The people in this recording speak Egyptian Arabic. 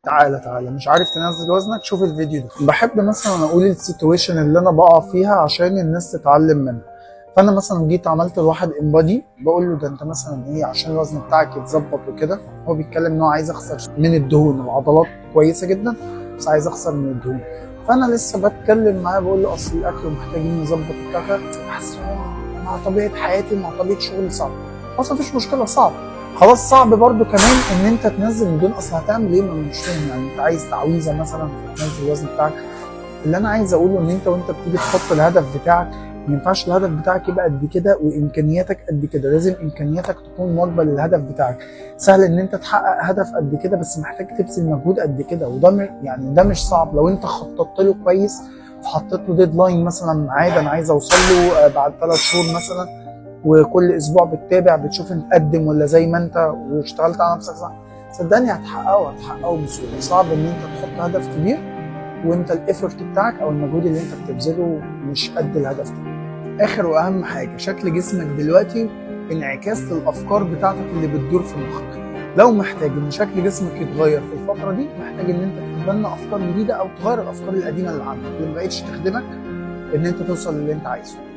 تعالى تعالى، مش عارف تنزل وزنك؟ شوف الفيديو ده. بحب مثلا اقول ال situation اللي انا بقع فيها عشان الناس تتعلم منها. فانا مثلا جيت عملت لواحد InBody، بقول له ده انت مثلا ايه عشان الوزن بتاعك يتظبط وكده. هو بيتكلم ان هو عايز اخسر من الدهون، العضلات كويسة جدا بس عايز اخسر من الدهون. فانا لسه بتكلم معاه بقول له اصل الاكل ومحتاجين نظبط وبتاع، حاسس مع طبيعة حياتي مع طبيعة شغلي صعب. اصلا مفيش مشكلة، صعب خلاص، صعب برضو كمان ان انت تنزل من دون، اصل هتعمل ايه؟ ما مش فاهم يعني، انت عايز تعويذه مثلا تنزل الوزن بتاعك؟ اللي انا عايز اقوله ان انت وانت بتيجي تحط الهدف بتاعك ما ينفعش الهدف بتاعك يبقى قد كده وامكانياتك قد كده، لازم امكانياتك تكون مواكبة للهدف بتاعك. سهل ان انت تحقق هدف قد كده بس محتاج تبذل مجهود قد كده، وده يعني ده مش صعب لو انت خططت له كويس وحطيت له deadline مثلا، ميعاد انا عايز اوصل له بعد 3 شهور مثلا، وكل اسبوع بتتابع بتشوف انت قدم ولا زي ما انت، واشتغلت على نفسك صح، صدقني هتحققه، هتحققه بسهولة. صعب ان انت تحط هدف كبير وانت ال effort بتاعك او المجهود اللي انت بتبذله مش قد الهدف ده. اخر واهم حاجة، شكل جسمك دلوقتي انعكاس للافكار بتاعتك اللي بتدور في مخك. لو محتاج ان شكل جسمك يتغير في الفترة دي، محتاج ان انت تتبنى افكار جديدة او تغير الافكار القديمة اللي عندك اللي ما بقتش تخدمك ان انت توصل للي انت عايزه.